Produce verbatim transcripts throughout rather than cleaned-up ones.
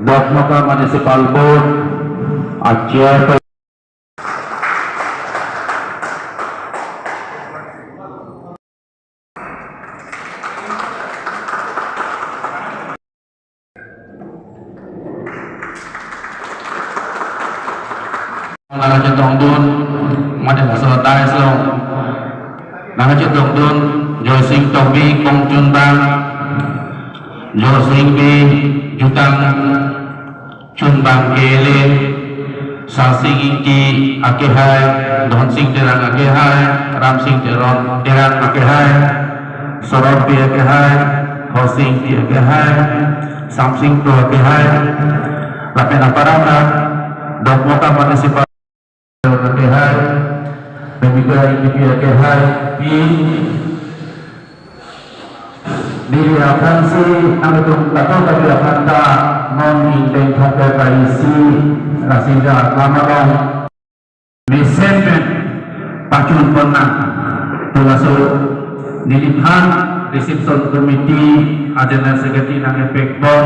Dokmoka Municipal Board a chairperson. Nangkachetongdun, mate laso dais along nangkachetongdun Joysing Tokbi kongchunbang, Joysing Bey jutang chunbang kele, Sarsing Ingti akehai, Dhonsing Terang akehai, Ramsing Teron Terang akehai, Sorot Bey akehai, Hosing Ingti akehai, Samsing Kro akehai, lapen aparamrat Dokmoka Municipal akehai, Pemika Ingti akehai, pi neli aphansi, nangtum kadokave aphanta, non ingdeng thongkep isi, Rasinja Aklam along mesen pen pachun ponnang. Pu laso neliphan reception committee a general secretary nangkepekpon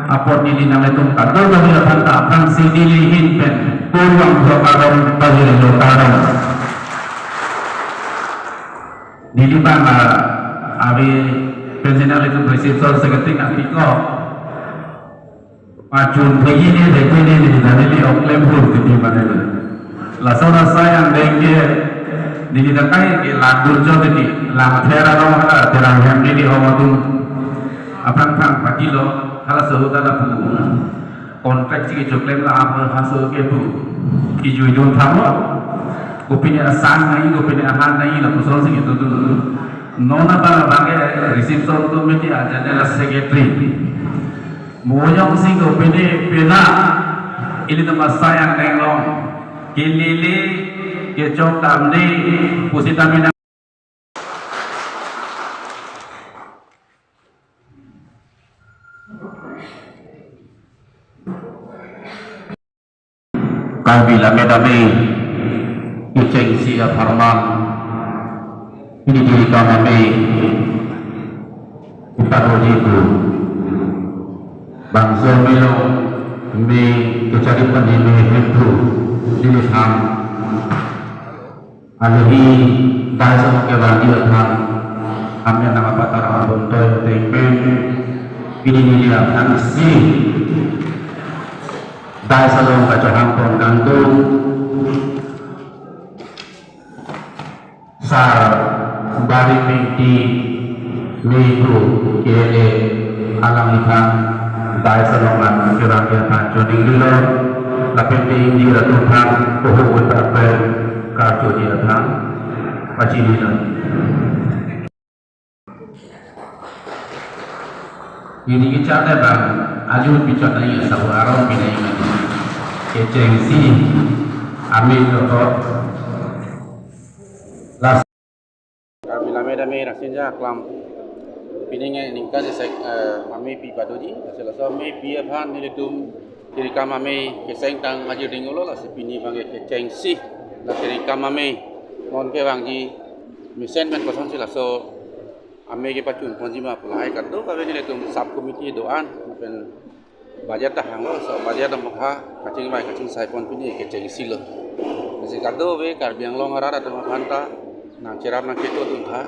apot neli nangtum kadokave aphanta aphansi neli ahin pen kurvangthu kardom pajirlo, kardom. Neli bang, ah, ave pensi nanglitum reception secretary nangpikok. Pachun pagi ne deke ne ne neli oklem hur kiti mane le. Laso asai angdeng ke neli dakai ke ladur jo kiti, Langpher arong hala Terang hem neli hong atum aphrang phrang patilo, halaso ahut ta lapu contract si choklem la apa haso ke pu. Kijuidun thamlo. Kopine asang nai, kopine ahan nai, lapuson si kedodun. Non abang abang ke reception committee a general secretary. Mo jongsi kopine pena ilitum asai angdeng along kelele kechok damde pusitame nang Karbi Lammet Amei kechengsi apharman, pini Tirikam Amei ipadodi pu. Bangso amei along amei kechari pani amei hemphu, neliphan alohi dais along kevangji aphan amen nangpatarang abang toi tengpen, pini neli aphansi dais along kachehang pon kangtung Sar Barim Ingti, Mei Kro, K L A, alangliphan dais along an kevangji aphan choningrilo, lapen te ingjir atum aphan kohok uta pen karchoji aphan pachinilo. Neli kecharli abang, aju pichot nai, asap arong pinai mati. Kechengsi amei dokok. Las Karbi Lammet Amei Rasinja Aklam, pini nge ningkan isek, eh, amei pi padoji, lasi laso amei pi aphan nelitum Tirikam Amei keseng tang aji dinglo, lasi pini abang kechengsi la Tirikam Amei non kevangji mesen pen kosonsi laso amei kepachun ponji ma pu lahai kadokave nelitum sub committee do-an pen budget ta hanglo, laso budget amokha kachingvai kachingsai pon pini kechengsi lo. Lasi kadokave Karbi Anglong arat atum aphanta nangcherap nangchetongdun tha,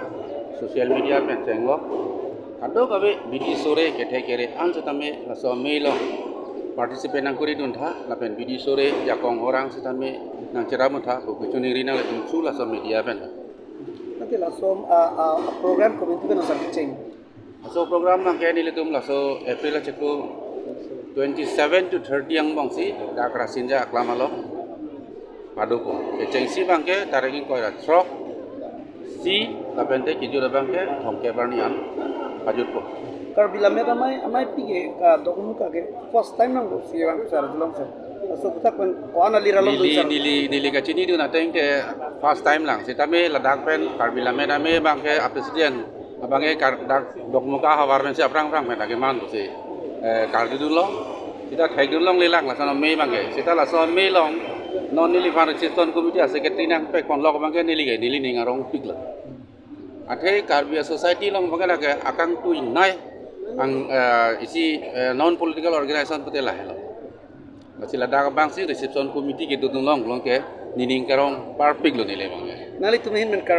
social media pen chenglo. Kadokave bidi sore kethe kere an setame laso amei along participate nangkuridun tha, lapen bidi sore jakong orang setame nangcherapdun tha pu kechoningri nanglitum thu laso media pen. Nanti laso, ah, ah, program committee pen asap kecheng. Laso program abang ke nelitum laso April achiklo twenty-seven to thirty angbongsi dak Rasinja Aklam along padopo. Kechengsi abang ke tarik ingkoi ra throk si lapen te kejut abang ke thomkep arni an pajutpo. Karbi Lammet Amei, Amei pi ke, ah, Dokmoka ke first time nangdosi abang sar julong sar. Laso aputhak pen ko-an alir along neli, do sar. Neli, neli kachinidun ateng ke first time lang. Setame ladak pen Karbi Lammet Amei abang ke a president abang ke kar-, dak Dokmoka havar pensi aphrang aphrang pen dak keman si, eh, kardodunlong. Seta thekdunlongle lang laso amei abang ke. Seta laso amei along non neliphan reception committee a secretary nangpekponlok abang ke neli ke, neli ning arongpiklo. Athe Karbi a society along abang ke lake akangtui nai. Ang, eh, isi, eh, non political organization pute lahelo. Lasi ladak abang si reception committee kedodun long, long ke nening karong parpik lo neli abang. Nanglitum ahin pen kar-